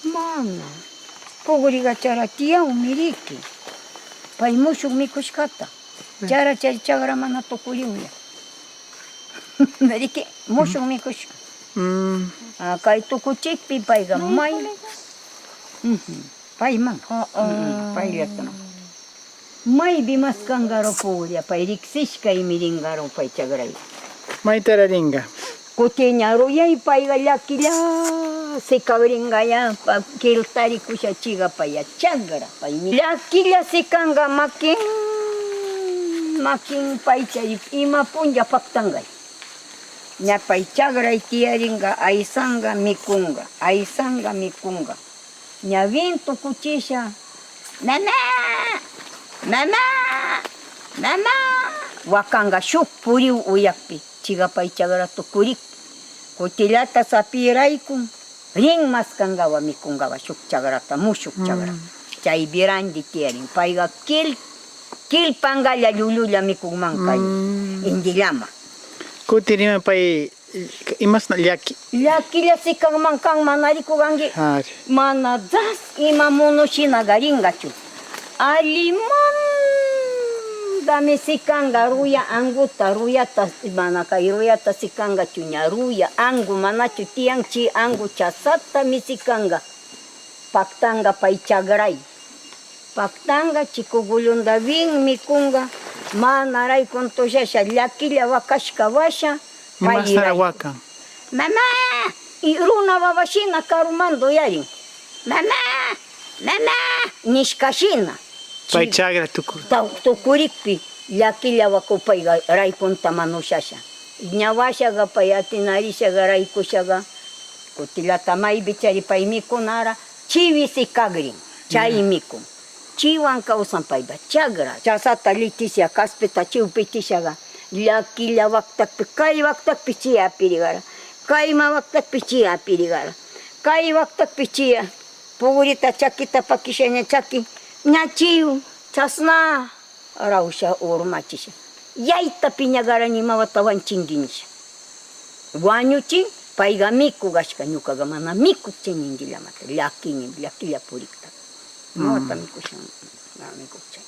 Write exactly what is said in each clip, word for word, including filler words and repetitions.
Mana. Pugriga chara tiyanmi riki. Pay mushuk mikushkata. Chara chay chagra mana tukurinya. Riki, mushuk mikushka. Mm. Ah, kay tukuchikpi payga may. Ujú. Payman. Mm, payllata. Maypi maskangaru pugria, pay riksishka imiringaru pay chagray. Maytara ringa? Kutiña ruyay payga llakilla sikagringaya, pa-, kiltarikusha chiga paya chagra, paymi llakilla sikanga makin, makin paycha ima punlla paktangay. Ña pay chagray tiyaringa, aysanga mikunga, aysanga mikunga. Ña viento kuchisha, "Mamá! Mamá! Mamá!" Wakanga shuk puriw uyakpi, chiga pay chagra tukurikpi. Kutillata sapirayku, rin maskangawa mikungawa shuk chagrata, mushuk chagra. Mm. Chay birandi tiyarin. Payga kil-, kilpangalla llullulla mikunman kayan. Mm. Indillama. Kuti rima pay Imasna llaki? Llakilla sikanman kan, mana rikuganki? Ari. Mana das ima munu shina garingachu. Allimandami sikanga ruya anguta, ruyata, mana kay ruyata sikangachu, ña ruya angu manachu tiyan, chi angu chasatami sikanga. Paktanga pay chagray. Paktanga chikugullunda bin mikunga, manaraykun tushasha llakilla wakashka washa. Imasnara wakan? Mamá! Y runa wawashina karumanda uyarin. Mamá! Mamá! Nishkashina. Pay chagra tukur. Taw-, tukurikpi llakilla wakupayga raykunta manushasha. Ña washaga pay atinarishaga raykushaga kutillata maypi chari pay mikunara chiwi sikagrin. Chay mikun. Chiwan kawsan paypa chagra. Chasata litisha, kaspita chiwpi tishaga, llakilla waktakpi, kay waktakpi chiya apirigara, kayma waktakpi chiya apirigara, kay waktakpi chiya, pugrita chakita pakishaña chaki, ña chiw, chasna, rawsha urmachisha. Yayta piñagaraña ima wata wañuchinki nisha. Wañuchin, payga mikugashka, ñukaga mana mikukchani indillamata, llakini, llakilla purikta. Ima wata mikushan, mana mikukchani.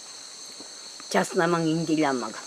Chasnaman indillamaga.